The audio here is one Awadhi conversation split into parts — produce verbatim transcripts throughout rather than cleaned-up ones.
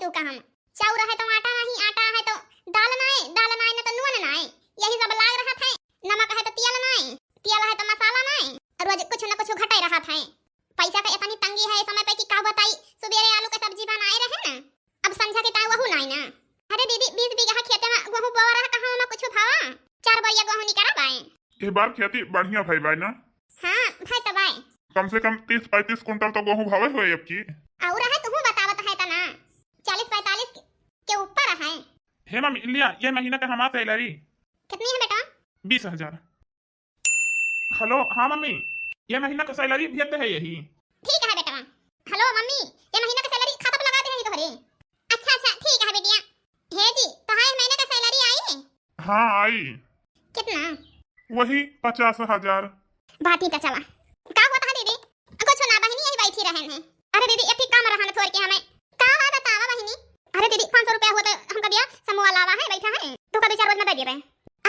तू का हम, चाउर है तो आटा नाही, आटा है तो दाल नाही, दाल नाही न तो नून नाही, यही सब लाग रहत है। नमक है तो तेल नाही, तेल है तो मसाला नाही, रोज कुछ न कुछ घटे रहत है। पैसा के इतनी तंगी है इस समय पे कि का बताई। सुबेरे आलू के सब्जी बनाए रहे ना, अब संझा के ताई वहू नाही ना। अरे दीदी, बीस बीघा खेते में गोहूँ बोआ रहा, कहाँ ओमा कुछ भावा? चार बोरिया गोहूँ निकरा बाए। ए बार खेती बढ़िया भई बाए ना? हाँ, भई तो बाए। कम से कम तीस पैंतीस कुंटल तो गोहूँ भावे होए अब की। और है, तुहू बतावत है तना, चालीस पैंतालीस के, के ऊपर है। हे मम्मी, लिया, ये महीना का हमार सैलरी। कितनी है बेटा? बीस हजार। हेलो, हाँ मम्मी, ये महीना का सैलरी भेज दे है यही। ठीक है बेटवा। हेलो मम्मी, ये महीना का सैलरी खाता पे लगा दे है तोहरे। अच्छा, अच्छा, ठीक है बेटिया। हे जी, तोहार महीने का सैलरी आई? हाँ, आई। कितना? वही पचास हजार। बात ही तो चला। का होता है दीदी? कुछ ना बहिनी, यही बैठी रहन है। अरे दीदी, एक ही काम रहा ना थोड़ के हमें। का है बतावा बहिनी? अरे दीदी, पाँच सौ रुपया होते हमका दिया, समूह लावा है, बैठा है। तो कभी चार रोज में दे देबे।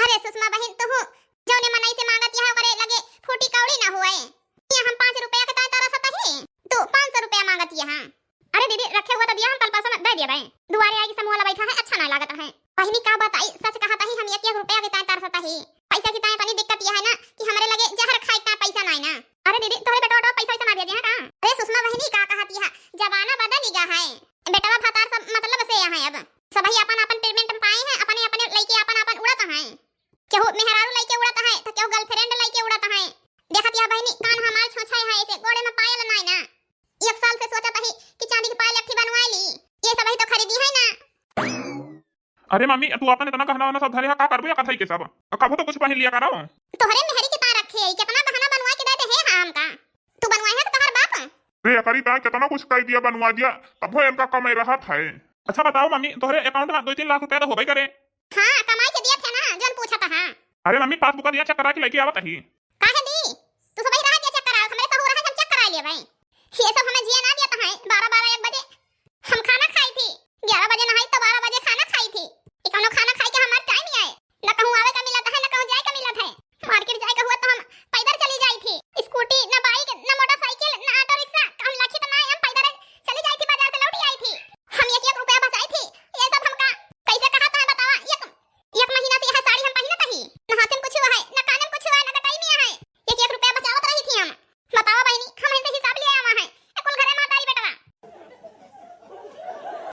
अरे सुषमा बहिन, तू जौने मनई से मांगत यहाँ ओकरे लगे फूटी कौड़ी ना हुए। ये हम पाँच रुपया के ताय तरसत ही, तू पाँच सौ रुपया मांगत यहाँ। अरे दीदी, रखे हुआ तो दिया, हम कल परसों में दे देबे। दुआरे आए कि समूह वाला बैठा है, अच्छा ना लागत है। बहिनी का बताई, सच कहत ही, हम एक एक रुपया के ताय तरसत ही। पैसा की ताय तनी दिक्कत यह है ना कि हमरे लगे जहर खाए का पैसा नाय ना। अरे दीदी, तोहरे बेटवा, बेटवा पैसा वैसा ना भेजे हैं का? अरे सुषमा बहिनी का कहत यह, जमाना बदल गया है। बेटवा भतार सब मतलब से यहाँ अब। सबही अपन अपन पेमेंट पाए हैं, अपने अपने लइके अपन अपन उड़त हैं। केहू मेहरारू लइके उड़त है, तो केहू गर्लफ्रेंड लइके उड़त है। देखत यह बहिनी, कान हमार छोछाए है, ऐसे गोड़े में पायल नाय ना। एक साल से सोचत ही कि चांदी की पायल एक ठे बनवाए ली, ये सबही तो खरीदी है ना। अरे मम्मी, तू अपन इतना गहना वहना सब धरे है, का करबू या कथई के सब? कबो तो कुछ पहिन लिया करो। तोहरे मेहरी के ताय रखे है, कितना गहना बनवा के दे दे है हमका। तू बनवाए है कि तोहर बाप? रे, एकरी ताय कितना कुछ कह दिया, बनवा दिया, तबो इनका कमाई रहत है। अच्छा बताओ मम्मी, तोहरे अकाउंट में दो तीन लाख रुपया तो होबे करे। हाँ, कमाई के दिया थे ना, जौन पूछत हा। अरे मम्मी, पासबुक दिया, चेक करा के लेके आवत ही। काहे दी? तू सबही रहा दिया चेक करा, हमरे सहू रहा, हम चेक करा लिए भाई। ये सब हमें जिया ना दिया है। बारह बारह एक बजे हम खाना खाई थी, ग्यारह बजे नहाई तो बारह बजे खाना खाई थी। ये कौनो खाना खाई के हमार टाइम ही आए, न कहूँ आवे का